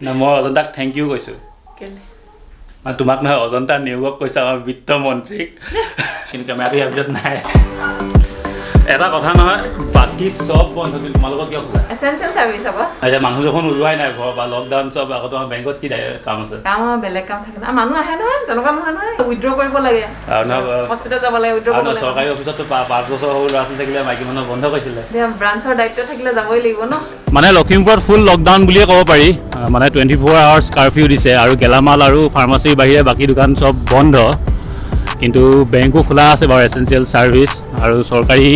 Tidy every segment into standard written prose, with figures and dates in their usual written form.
না, মই অজন্তাক thank U কৈছোঁ। কেলে? মানে তোমাক নহয়, অজন্তা নেওগক কৈছোঁ, আমাৰ বিত্তমন্ত্ৰীক। কিন্তু কেমেৰাটো ইয়াৰ ভিতৰত নাই। এটা কথা নহয়, বাকী চব বন্ধ, কিন্তু তোমালোকৰ কিয় খোলা? এচেঞ্চিয়েল চাৰ্ভিচ আকৌ। এতিয়া মানুহ দেখোন ওলোৱাই নাই ঘৰৰ পৰা, লকডাউন চব। আকৌ তোমাৰ বেংকত কি কাম আছে? কাম আৰু বেলেগ কাম থাকে না, মানুহ আহে নহয়, তেনেকুৱা নহয় নহয়, উইড্ৰ কৰিব লাগে, আৰু নহয়, হস্পিটেল যাব লাগে, উইড্ৰ আৰু কৰিব নহয়, লাগে। চৰকাৰী অফিচততো 5 বছৰ সৰু ল'ৰা ছোৱালী থাকিলে মাইকী মানুহ বন্ধ কৰিছিলে। এতিয়া ব্ৰাঞ্চৰ দায়িত্ব থাকিলে যাবই লাগিব ন। মানে লখিমপুৰত ফুল লকডাউন বুলিয়ে ক'ব পাৰি। মানে 24 আৱাৰ্ছ কাৰফিউ দিছে আৰু গেলামাল আৰু ফাৰ্মাচীৰ বাহিৰে বাকী দোকান চব বন্ধ। কিন্তু বেংকো খোলা আছে বাৰু, এচেঞ্চিয়েল ছাৰ্ভিচ। আৰু চৰকাৰী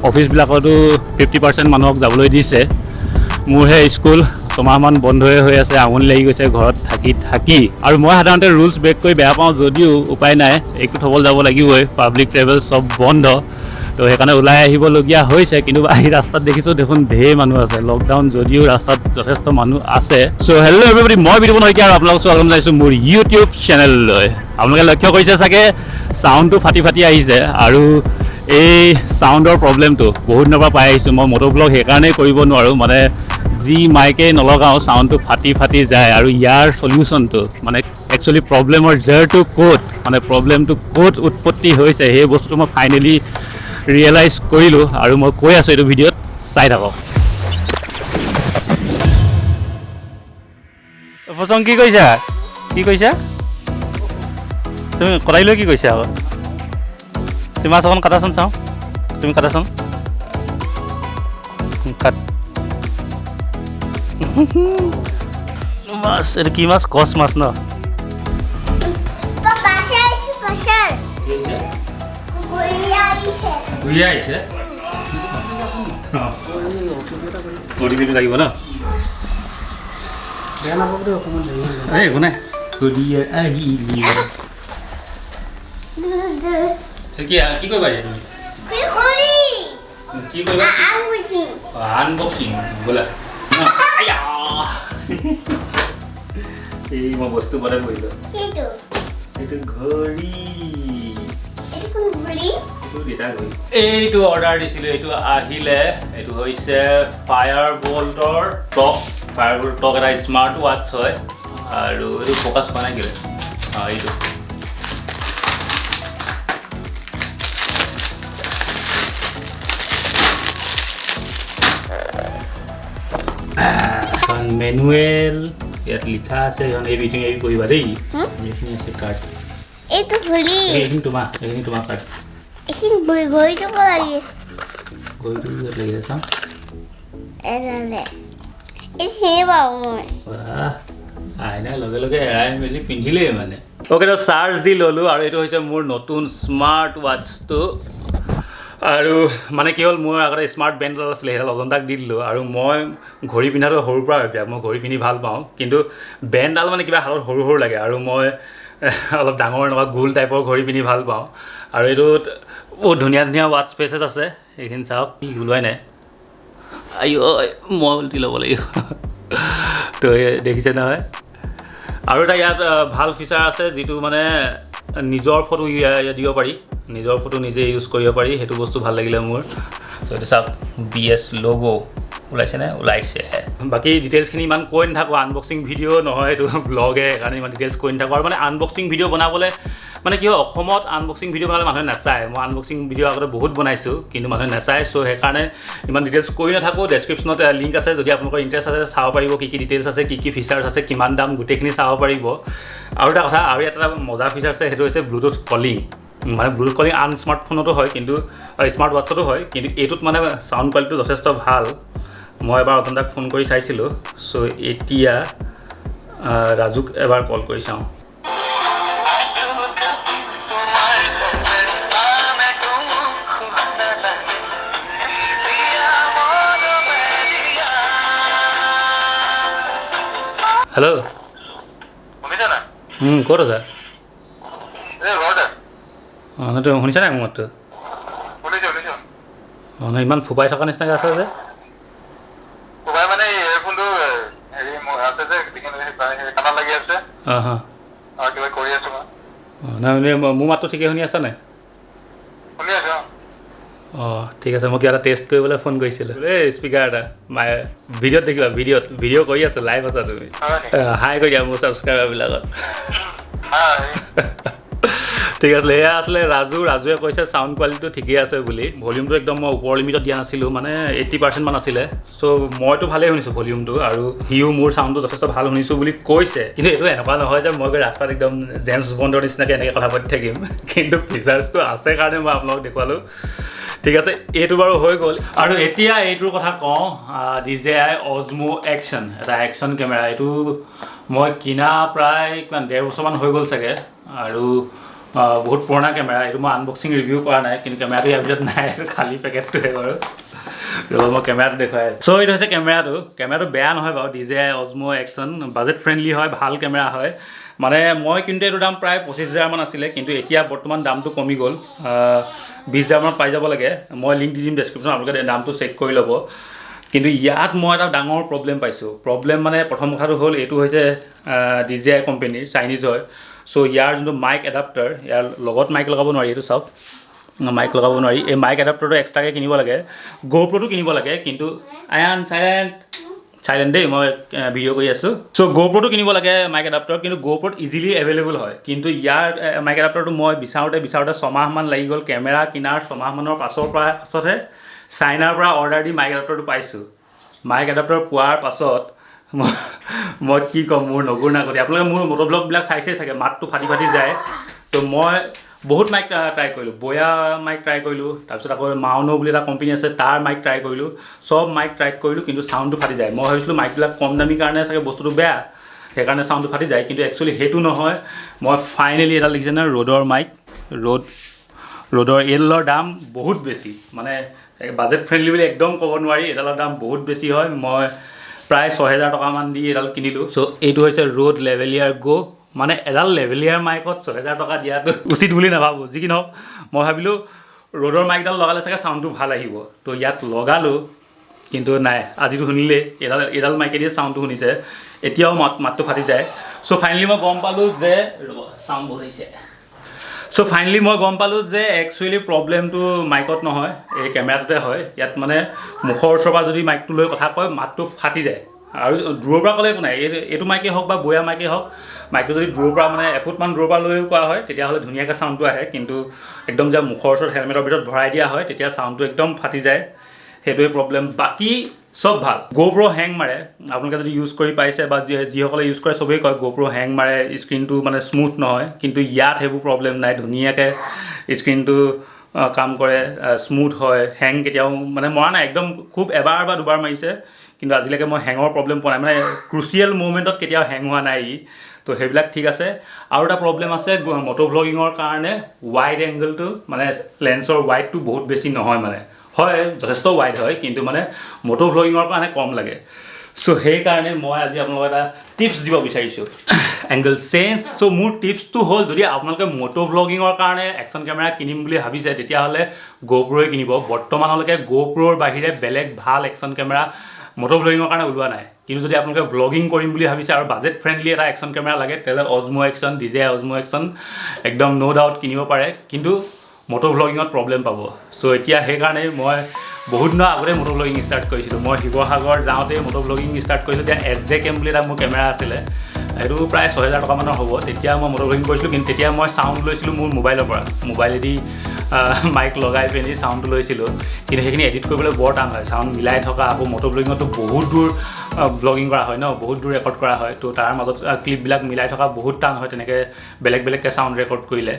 অফিচবিলাকতো 50% মানুহক যাবলৈ দিছে। মোৰহে স্কুল ছমাহমান বন্ধই হৈ আছে, আমনি লাগি গৈছে ঘৰত থাকি থাকি। আৰু মই সাধাৰণতে ৰুলছ ব্ৰেক কৰি বেয়া পাওঁ যদিও উপায় নাই, এইটো থ'বলৈ যাব লাগিবই। পাব্লিক ট্ৰেভেল চব বন্ধ, তো সেইকাৰণে ওলাই আহিবলগীয়া হৈছে। কিন্তু আহি ৰাস্তাত দেখিছোঁ দেখোন ঢেৰ মানুহ আছে, লকডাউন যদিও ৰাস্তাত যথেষ্ট মানুহ আছে। চ' হেল্ল' এভৰিবডি, মই বিতুপন শইকীয়া আৰু আপোনালোক স্বাগতম জনাইছোঁ মোৰ ইউটিউব চেনেললৈ। আপোনালোকে লক্ষ্য কৰিছে চাগে চাউণ্ডটো ফাটি ফাটি আহিছে, আৰু এই চাউণ্ডৰ প্ৰব্লেমটো বহুত দিনৰ পৰা পাই আহিছোঁ। মই মটৰ ব্লগ সেইকাৰণেই কৰিব নোৱাৰোঁ, মানে যি মাইকেই নলগাওঁ চাউণ্ডটো ফাটি ফাটি যায়। আৰু ইয়াৰ চলিউশ্যনটো মানে একচুৱেলি প্ৰব্লেমৰ জেৰটো ক'ত, মানে প্ৰব্লেমটো ক'ত উৎপত্তি হৈছে, সেই বস্তুটো মই ফাইনেলি ৰিয়েলাইজ কৰিলোঁ আৰু মই কৈ আছোঁ এইটো ভিডিঅ'ত, চাই থাকক। প্ৰথম কি কৰিছা? কি কৰিছা তুমি? কটাৰী লৈ কি কৰিছা আকৌ? তুমি মাছ অকণ কাটাচোন, চাওঁ। তুমি কাটাচোন, কাট মাছ। এইটো কি মাছ? কচ মাছ ন? ঘূৰি আহিছে। অ' টি পিটো লাগিব ন? এই একো নাই। আহিলি কি কি কৰিবা এতিয়া তুমি? কি কৰিবা? আনবক্সিং। ব'লা। এই মই বস্তু বনাই পৰিলোঁ। এইটো ঘড়ী, এইটো অৰ্ডাৰ দিছিলোঁ, এইটো আহিলে। এইটো হৈছে ফায়াৰ বল্টৰ টক, ফায়াৰ বল্ট টক এটা স্মাৰ্ট ৱাটচ হয়। আৰু এইটো ফ'কাছ হোৱা নাই কেলৈ? অঁ, এইটো এখন মেনুৱেল, ইয়াত লিখা আছে এইখন এভৰিথিং, এই পঢ়িবা দেই। এইখিনি আছে কাৰ্ড। এইটো ঘড়ী, এইখিনি তোমাৰ, এইখিনি তোমাৰ কাৰ্ড। এইখিনি ঘড়ীটো ক'ত লাগি আছে? ঘড়ীটো ইয়াত লাগি আছে, চাওঁ। এডালে এই চিনি পাওঁ মই। আইনাৰ লগে লগে এৰাই মেলি পিন্ধিলেই মানে। অ'কে, তো চাৰ্জ দি ল'লোঁ আৰু এইটো হৈছে মোৰ নতুন স্মাৰ্ট ৱাটচটো। আৰু মানে কি হ'ল, মোৰ আগতে স্মাৰ্ট বেণ্ড এডাল আছিলে, সেইডাল অজন্তাক দি দিলোঁ। আৰু মই ঘড়ী পিন্ধাটো সৰুৰ পৰা অভ্যাস, মই ঘড়ী পিন্ধি ভাল পাওঁ। কিন্তু বেণ্ডডাল মানে কিবা হাতত সৰু সৰু লাগে আৰু মই অলপ ডাঙৰ এনেকুৱা গোল টাইপৰ ঘড়ী পিন্ধি ভাল পাওঁ। আৰু এইটোত বহুত ধুনীয়া ধুনীয়া ৱাটচ ফেচেছ আছে, এইখিনি চাওক। ই ওলোৱাই নাই, আইঅ মই উল্টি ল'ব লাগিব। তো এই দেখিছে নহয়। আৰু এটা ইয়াত ভাল ফিচাৰ আছে, যিটো মানে নিজৰ ফটো ইয়াত দিব পাৰি, নিজৰ ফটো নিজে ইউজ কৰিব পাৰি, সেইটো বস্তু ভাল লাগিলে মোৰ। ত' এইটো চাওক, বি এছ লগ' ওলাইছেনে? ওলাইছে। বাকী ডিটেইলছখিনি ইমান কৈ নাথাকোঁ, আনবক্সিং ভিডিঅ' নহয় এইটো, ব্লগে, সেইকাৰণে ইমান ডিটেইলছ কৈ নাথাকোঁ। আৰু মানে আনবক্সিং ভিডিঅ' বনাবলৈ মানে কি হয়, অসমত আনবক্সিং ভিডিঅ' বনালে মানুহে নাচায়। মই আনবক্সিং ভিডিঅ' আগতে বহুত বনাইছোঁ, কিন্তু মানুহে নাচায়। চ' সেইকাৰণে ইমান ডিটেইলছ কৈ নাথাকোঁ। ডেছক্ৰিপশ্যনত লিংক আছে, যদি আপোনালোকৰ ইণ্টাৰেষ্ট আছে চাব পাৰিব, কি কি ডিটেইলছ আছে, কি কি ফিচাৰ্ছ আছে, কিমান দাম, গোটেইখিনি চাব পাৰিব। আৰু এটা কথা, আৰু ইয়াত এটা মজা ফিচাৰ্ছ আছে, সেইটো হৈছে ব্লুটুথ কলিং। মানে ব্লুটুথ কলিং আন স্মাৰ্টফোনতো হয়, কিন্তু স্মাৰ্ট ৱাটছতো হয়, কিন্তু এইটোত মানে চাউণ্ড কোৱালিটিটো যথেষ্ট ভাল। মই এবাৰ অজন্তাক ফোন কৰি চাইছিলোঁ। চ' এতিয়া ৰাজুক এবাৰ কল কৰি চাওঁ। হেল্ল', ক'ত আছা? অঁ, নহয়, তুমি শুনিছা নাই মোৰ মাতটো? অঁ, নহয়, ইমান ফোপাই থকা নিচিনাকৈ আছা যে। অঁ, অঁ, নহয়, মানে মোৰ মাতটো ঠিকেই শুনি আছা নাই? অঁ, ঠিক আছে। মই কিবা এটা টেষ্ট কৰিবলৈ ফোন কৰিছিলোঁ। এই স্পীকাৰ এটা মায়ে ভিডিঅ'ত দেখিবা, ভিডিঅ'ত ভিডিঅ' কৰি আছোঁ, লাইভ আছা তুমি। হাই কৰি দিয়া মোৰ ছাবস্ক্ৰাইবাৰবিলাকত। ঠিক আছিলে, এয়া আছিলে ৰাজু। ৰাজুৱে কৈছে চাউণ্ড কোৱালিটিটো ঠিকেই আছে বুলি। ভলিউমটো একদম মই ওপৰ লিমিটত দিয়া নাছিলোঁ, মানে 80%মান আছিলে। চ' মইতো ভালেই শুনিছোঁ ভলিউমটো, আৰু সিও মোৰ চাউণ্ডটো যথেষ্ট ভাল শুনিছোঁ বুলি কৈছে। কিন্তু এইটো এনেকুৱা নহয় যে মই গৈ ৰাস্তাত একদম জেমছ বণ্ডৰ নিচিনাকৈ এনেকৈ কথা পাতি থাকিম, কিন্তু ফিচাৰ্ছটো আছে কাৰণে মই আপোনালোকক দেখুৱালোঁ। ঠিক আছে, এইটো বাৰু হৈ গ'ল। আৰু এতিয়া এইটোৰ কথা কওঁ, ডি জে আই অজমো একশ্যন, এটা একশ্যন কেমেৰা। এইটো মই কিনা প্ৰায় কিমান 1.5 বছৰমান হৈ গ'ল চাগে, আৰু বহুত পুৰণা কেমেৰা। এইটো মই আনবক্সিং ৰিভিউ কৰা নাই, কিন্তু কেমেৰাটো ইয়াৰ ভিতৰত নাই, এইটো খালী পেকেটটোহে বাৰু। ৰ'ব, মই কেমেৰাটো দেখুৱাই আছোঁ। চ' এইটো হৈছে কেমেৰাটো। কেমেৰাটো বেয়া নহয় বাৰু, ডি জে আই অজমো একশ্যন বাজেট ফ্ৰেণ্ডলি হয়, ভাল কেমেৰা হয়। মানে মই কিন্তু এইটোৰ দাম প্ৰায় 25 হাজাৰমান আছিলে, কিন্তু এতিয়া বৰ্তমান দামটো কমি গ'ল, 20 হাজাৰমানত পাই যাব লাগে। মই লিংক দি দিম ডেছক্ৰিপশ্যন, আপোনালোকে দামটো চেক কৰি ল'ব। কিন্তু ইয়াত মই এটা ডাঙৰ প্ৰব্লেম পাইছোঁ। প্ৰব্লেম মানে প্ৰথম কথাটো হ'ল, এইটো হৈছে ডি জে আই কোম্পেনীৰ, চাইনিজ হয়। চ' ইয়াৰ যোনটো মাইক এডাপ্টাৰ, ইয়াৰ লগত মাইক লগাব নোৱাৰি। এইটো চাওক, মাইক লগাব নোৱাৰি। এই মাইক এডাপ্টাৰটো এক্সট্ৰাকৈ কিনিব লাগে, গ'প্ৰ'টো কিনিব লাগে। কিন্তু আয়ান, চাইলেণ্ট, চাইলেণ্ট দেই, মই ভিডিঅ' কৰি আছোঁ। চ' গ'প্ৰ'টো কিনিব লাগে মাইক এডাপ্টাৰ, কিন্তু গ'প্ৰ'ত ইজিলি এভেইলেবল হয়। কিন্তু ইয়াৰ মাইক এডাপ্টাৰটো মই বিচাৰোঁতে বিচাৰোঁতে ছমাহমান লাগি গ'ল। কেমেৰা কিনাৰ ছমাহমানৰ পাছতহে চাইনাৰ পৰা অৰ্ডাৰ দি মাইক এডাপ্টাৰটো পাইছোঁ। মাইক এডাপ্টাৰ পোৱাৰ পাছত মই কি ক'ম, মোৰ নগুৰ নাগতি। আপোনালোকে মোৰ মটো ব্লগবিলাক চাইছেই চাগে, মাতটো ফাটি ফাটি যায়। ত' মই বহুত মাইক ট্ৰাই কৰিলোঁ। বয়া মাইক ট্ৰাই কৰিলোঁ, তাৰপিছত আকৌ মাউনো বুলি এটা কোম্পানী আছে, তাৰ মাইক ট্ৰাই কৰিলোঁ। চব মাইক ট্ৰাই কৰিলোঁ, কিন্তু চাউণ্ডটো ফাটি যায়। মই ভাবিছিলোঁ মাইকবিলাক কম দামী কাৰণে চাগে বস্তুটো বেয়া, সেইকাৰণে চাউণ্ডটো ফাটি যায়, কিন্তু একচুৱেলি সেইটো নহয়। মই ফাইনেলি এডাল, দেখিছে নহয়, ৰ'ডৰ মাইক, ৰ'ডৰ। এইডালৰ দাম বহুত বেছি, মানে বাজেট ফ্ৰেণ্ডলি বুলি একদম ক'ব নোৱাৰি। এইডালৰ দাম বহুত বেছি হয়। মই প্ৰায় 6000 টকামান দি এডাল কিনিলোঁ। চ' এইটো হৈছে ৰ'ড লেভেলিয়াৰ গ'। মানে এডাল লেভেলিয়াৰ মাইকত 6000 টকা দিয়াটো উচিত বুলি নাভাবোঁ। যি কি নহওক, মই ভাবিলোঁ ৰ'ডৰ মাইকডাল লগালে চাগে চাউণ্ডটো ভাল আহিব। তো ইয়াত লগালোঁ, কিন্তু নাই, আজিতো শুনিলেই, এইডাল মাইকেদিয়ে চাউণ্ডটো শুনিছে, এতিয়াও মাতটো ফাটি যায়। চ' ফাইনেলি মই গম পালোঁ যে, ৰ'ব, চাউণ্ড বহুত আহিছে। চ' ফাইনেলি মই গম পালোঁ যে একচুৱেলি প্ৰব্লেমটো মাইকত নহয়, এই কেমেৰাটোতে হয়। ইয়াত মানে মুখৰ ওচৰৰ পৰা যদি মাইকটো লৈ কথা কয়, মাতটো ফাটি যায়। আৰু দূৰৰ পৰা ক'লে একো নাই। এইটো মাইকেই হওক বা বয়া মাইকেই হওক, মাইকটো যদি দূৰৰ পৰা, মানে এফুটমান দূৰৰ পৰা লৈও কোৱা হয়, তেতিয়াহ'লে ধুনীয়াকৈ চাউণ্ডটো আহে। কিন্তু একদম যেতিয়া মুখৰ ওচৰত হেলমেটৰ ভিতৰত ভৰাই দিয়া হয়, তেতিয়া চাউণ্ডটো একদম ফাটি যায়। সেইটোৱে প্ৰব্লেম, বাকী চব ভাল। গ'প্ৰ' হেং মাৰে। আপোনালোকে যদি ইউজ কৰি পাইছে বা যিসকলে ইউজ কৰে, চবেই কয় গ'প্ৰ' হেং মাৰে, স্ক্ৰীণটো মানে স্মুথ নহয়। কিন্তু ইয়াত সেইবোৰ প্ৰব্লেম নাই, ধুনীয়াকৈ স্ক্ৰীণটো কাম কৰে, স্মুথ হয়। হেং কেতিয়াও মানে মৰা নাই, একদম খুব এবাৰ বা দুবাৰ মাৰিছে, কিন্তু আজিলৈকে মই হেঙৰ প্ৰব্লেম পোৱা নাই। মানে ক্ৰুচিয়েল মুমেণ্টত কেতিয়াও হেং হোৱা নাই ই। তো সেইবিলাক ঠিক আছে। আৰু এটা প্ৰব্লেম আছে, মটো ভ্লগিঙৰ কাৰণে ৱাইড এংগলটো, মানে লেন্সৰ ৱাইডটো বহুত বেছি নহয়। মানে হয়, যথেষ্ট ৱাইড হয়, কিন্তু মানে মটো ভ্লগিঙৰ কাৰণে কম লাগে। চ' সেইকাৰণে মই আজি আপোনালোকক এটা টিপছ দিব বিচাৰিছোঁ, এংগল চেঞ্জ। চ' মোৰ টিপছটো হ'ল, যদি আপোনালোকে মটো ভ্লগিঙৰ কাৰণে একশ্যন কেমেৰা কিনিম বুলি ভাবিছে, তেতিয়াহ'লে গ'প্ৰ'য়ে কিনিব। বৰ্তমানলৈকে গ'প্ৰ'ৰ বাহিৰে বেলেগ ভাল একশ্যন কেমেৰা মটো ভ্লগিঙৰ কাৰণে ওলোৱা নাই। কিন্তু যদি আপোনালোকে ব্লগিং কৰিম বুলি ভাবিছে আৰু বাজেট ফ্ৰেণ্ডলি এটা একশ্যন কেমেৰা লাগে, তেতিয়াহ'লে অজমো একশ্যন, ডি জে অজমো একশ্যন একদম ন' ডাউট কিনিব পাৰে, কিন্তু মটো ভ্লগিঙত প্ৰব্লেম পাব। চ' এতিয়া সেইকাৰণে মই বহুত দিনৰ আগতে মটো ভ্লগিং ষ্টাৰ্ট কৰিছিলোঁ। মই শিৱসাগৰ যাওঁতেই মটো ভ্লগিং ষ্টাৰ্ট কৰিছিলোঁ। তেতিয়া এছ জে কেম বুলি এটা মোৰ কেমেৰা আছিলে, সেইটো প্ৰায় 6000 টকামানৰ হ'ব। তেতিয়া মই মটো ভ্লগিং কৰিছিলোঁ, কিন্তু তেতিয়া মই চাউণ্ড লৈছিলোঁ মোৰ মোবাইলৰ পৰা। মোবাইলেদি মাইক লগাই পিনি চাউণ্ডটো লৈছিলোঁ, কিন্তু সেইখিনি এডিট কৰিবলৈ বৰ টান হয়, চাউণ্ড মিলাই থকা। আকৌ মটো ভ্লগিঙতো বহুত দূৰ ব্লগিং কৰা হয় ন, বহুত দূৰ ৰেকৰ্ড কৰা হয়। তো তাৰ মাজত ক্লিপবিলাক মিলাই থকা বহুত টান হয় তেনেকৈ বেলেগ বেলেগকৈ চাউণ্ড ৰেকৰ্ড কৰিলে।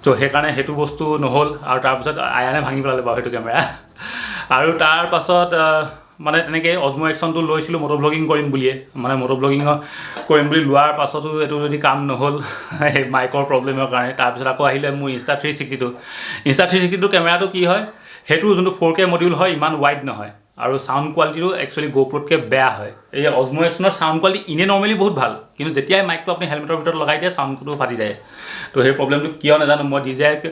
ত' সেইকাৰণে সেইটো বস্তু নহ'ল। আৰু তাৰপিছত আয়ানে ভাঙি পেলালে বাৰু সেইটো কেমেৰা। আৰু তাৰ পাছত মানে তেনেকৈ অজমো একশ্যনটো লৈছিলোঁ মটো ব্লগিং কৰিম বুলিয়ে। মানে মটো ব্লগিঙৰ কৰিম বুলি লোৱাৰ পাছতো এইটো যদি কাম নহ'ল সেই মাইকৰ প্ৰব্লেমৰ কাৰণে। তাৰপিছত আকৌ আহিলে মোৰ ইনষ্টা 360টো। ইনষ্টা 360টো কেমেৰাটো কি হয়, সেইটো যোনটো 4K module হয়, ইমান ৱাইড নহয় আৰু চাউণ্ড কোৱালিটিটো একচুৱেলি গ'প্ৰ'তকৈ বেয়া হয়। এই অজমো একশ্যনৰ চাউণ্ড কোৱালিটি এনেই নৰ্মেলি বহুত ভাল, কিন্তু যেতিয়াই মাইকটো আপুনি হেলমেটৰ ভিতৰত লগাই দিয়ে, চাউণ্ডটো ফাটি যায়। তো সেই প্ৰব্লেমটো কিয় নাজানো। মই ডি জে আইক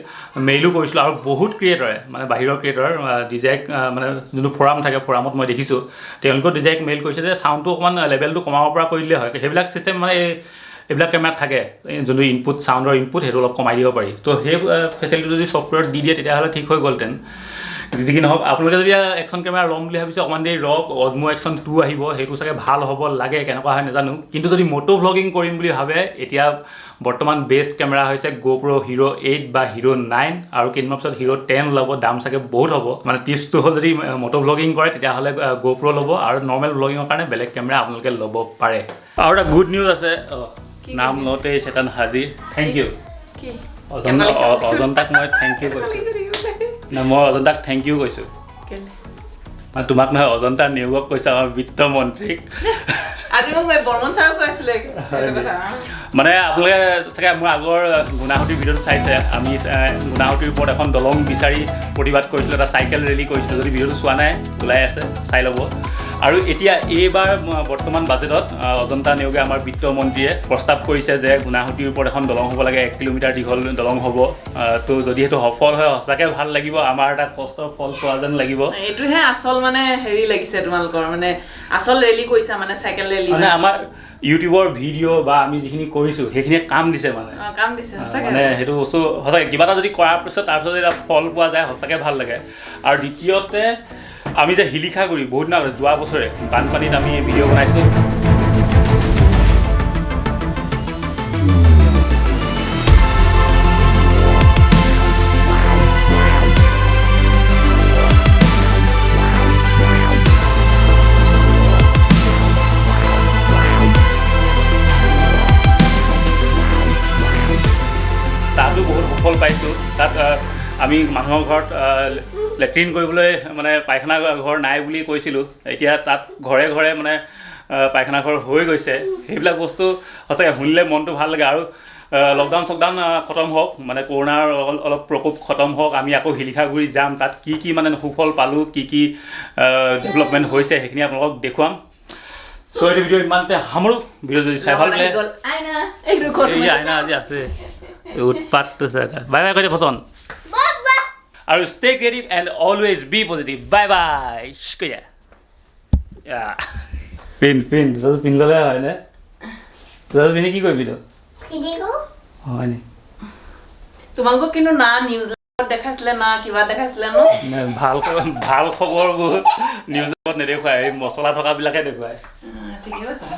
মেইলো কৰিছিলোঁ আৰু বহুত ক্ৰিয়েটৰে, মানে বাহিৰৰ ক্ৰিয়েটৰ, ডি জে আইক, মানে যোনটো ফৰাম থাকে, ফৰামত মই দেখিছোঁ তেওঁলোকেও ডি জে আইক মেইল কৰিছে যে চাউণ্ডটো অকণমান লেভেলটো কমাব পৰা কৰি দিলে হয়। সেইবিলাক চিষ্টেম মানে এইবিলাক কেমেৰাত থাকে, এই যোনটো ইনপুট, চাউণ্ডৰ ইনপুট, সেইটো অলপ কমাই দিব পাৰি। তো সেই ফেচিলিটিটো যদি ছফ্টৱেৰত দি দিয়ে, তেতিয়াহ'লে ঠিক হৈ গ'লহেঁতেন। যি কি নহওক, আপোনালোকে যদি একশ্যন কেমেৰা ল'ম বুলি ভাবিছে, অকণমান দেৰি ৰওক। অজমো একশ্যন 2 আহিব, সেইটো চাগে ভাল হ'ব লাগে, কেনেকুৱা হয় নাজানো। কিন্তু যদি মটো ভ্লগিং কৰিম বুলি ভাবে, এতিয়া বৰ্তমান বেষ্ট কেমেৰা হৈছে গ'প্ৰ' হিৰ' 8 বা হিৰ' 9, আৰু কেইদিনমান পিছত হিৰ' 10 ওলাব, দাম চাগে বহুত হ'ব। মানে টিপছটো হ'ল, যদি মটো ভ্লগিং কৰে তেতিয়াহ'লে গ'প্ৰ' ল'ব, আৰু নৰ্মেল ভ্লগিঙৰ কাৰণে বেলেগ কেমেৰা আপোনালোকে ল'ব পাৰে। আৰু এটা গুড নিউজ আছে, নাম লওঁতেই চেতন হাজিৰ। Thank U. কি? অজন্তাক মই thank U কৈছোঁ। নাই, মই অজন্তাক thank U কৈছোঁ। কেলে? মানে তোমাক নহয়, অজন্তা নেওগক কৈছোঁ, আমাৰ বিত্তমন্ত্ৰীক। আজি মোক এই বৰ্মন ছাৰো কৈ আছিলে সেইটো কথা। মানে আপোনালোকে চাগে মোৰ আগৰ গুণাসুঁতিৰ ভিডিঅ'টো চাইছে। আমি গুণাসুঁতিৰ ওপৰত এখন দলং বিচাৰি প্ৰতিবাদ কৰিছিলোঁ, এটা চাইকেল ৰেলী কৰিছিলোঁ। যদি ভিডিঅ'টো চোৱা নাই, ওলাই আছে, চাই ল'ব। আৰু এতিয়া এইবাৰ বৰ্তমান বাজেটত অজন্তা নেওগে, আমাৰ বিত্তমন্ত্ৰীয়ে প্ৰস্তাৱ কৰিছে যে গুণাসুঁতিৰ ওপৰত এখন দলং হ'ব লাগে, 1 কিলোমিটাৰ দীঘল দলং হ'ব। তো যদি সেইটো সফল হয়, সঁচাকৈ ভাল লাগিব, আমাৰ এটা কষ্টৰ ফল পোৱা যেন লাগিব। এইটোহে আচল মানে হেৰি লাগিছে তোমালোকৰ, মানে আচল ৰেলী কৰিছা, মানে চাইকেল ৰেলী। মানে আমাৰ ইউটিউবৰ ভিডিঅ' বা আমি যিখিনি কৰিছোঁ, সেইখিনিয়ে কাম দিছে মানে। অ, কাম দিছে সঁচাকে। মানে সেইটো বস্তু সঁচাকৈ কিবা এটা যদি কৰাৰ পিছত, তাৰপিছত এটা ফল পোৱা যায়, সঁচাকৈ ভাল লাগে। আৰু দ্বিতীয়তে, আমি যে শিলিখাগুৰি বহুত দিনৰ আগতে যোৱা বছৰে বানপানীত আমি ভিডিঅ' বনাইছিলোঁ, তাতো বহুত সুফল পাইছোঁ। তাত আমি মানুহৰ ঘৰত লেট্ৰিন কৰিবলৈ মানে পায়খানা ঘৰ নাই বুলি কৈছিলোঁ, এতিয়া তাত ঘৰে ঘৰে মানে পায়খানা ঘৰ হৈ গৈছে। সেইবিলাক বস্তু সঁচাকৈ শুনিলে মনটো ভাল লাগে। আৰু লকডাউন চকডাউন খতম হওক, মানে কৰোণাৰ অলপ প্ৰকোপ খতম হওক, আমি আকৌ শিলিখাগুৰি যাম। তাত কি কি মানে সুফল পালোঁ, কি কি ডেভেলপমেণ্ট হৈছে, সেইখিনি আপোনালোকক দেখুৱাম। চ' এইটো ভিডিঅ' ইমানতে সামৰোঁ। ভিডিঅ' যদি চাই ভাল লগত পালে আহি গ'ল আইনা, এইটো ক'ত? এই আইনা আজি আছে, এই উৎপাতটো চাই। বাই বাই কৈ দে ফচন। আৰু stay creative and always be positive. Bye bye. কৈ দিয়া। পিন্ধ পিন্ধ, জোতাযোৰ পিন্ধি ল'লে হয়নে? জোতাযোৰ পিন্ধি কি কৰিবি তই? খেলিব। হয় নি? তোমালোকক কিন্তু না নিউজ দেখাইছিলে, না কিবা দেখাইছিলে ন? নাই, ভাল খবৰ, ভাল খবৰবোৰ নিউজত নেদেখুৱাই, এই মছলা থকাবিলাকহে দেখুৱায়। ঠিকে কৈছা।